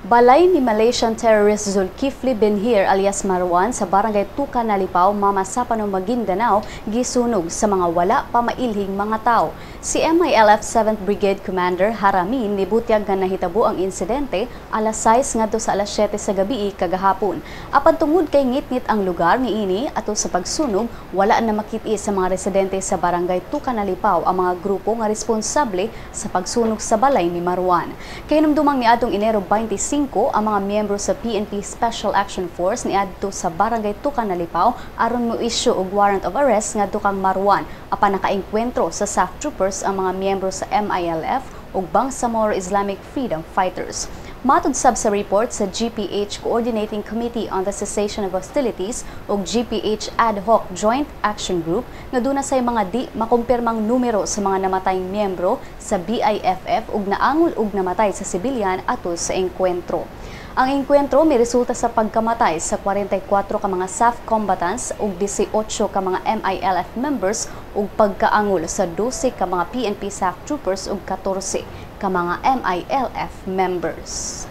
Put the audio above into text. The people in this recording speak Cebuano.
Balay ni Malaysian terrorist Zulkifli bin Hir alias Marwan sa Barangay Tuka Nalipaw, Mamasapano, Maguindanao gisunog sa mga wala pa mailhing mga tao. Si MILF 7th Brigade Commander Haramin nibutyag nga nahitabo ang insidente alas 6 ngadto sa alas 7 sa gabi kagahapon. Apan tungod kay ngitngit ang lugar niini ato sa pagsunog, wala na makit-i sa mga residente sa Barangay Tuka Nalipaw ang mga grupo nga responsable sa pagsunog sa balay ni Marwan. Kahinumdumang niadtong Enero 25, ang mga miyembro sa PNP Special Action Force niadto sa Barangay Tuka Nalipaw aron mo-issue og warrant of arrest ngadto kang Marwan, apan nakaengkwentro sa SAF troopers ang mga miyembro sa MILF ug Bangsamoro Islamic Freedom Fighters. Matud sab sa report sa GPH Coordinating Committee on the Cessation of Hostilities ug GPH Ad Hoc Joint Action Group nga duna say mga di makumpirmang numero sa mga namatayng miyembro sa BIFF ug naangol ug namatay sa sibilyan atol sa engkwentro. Ang engkwentro miresulta sa pagkamatay sa 44 ka mga SAF combatants ug 18 ka mga MILF members ug pagkaangol sa 12 ka mga PNP SAF troopers ug 14 ka mga MILF members.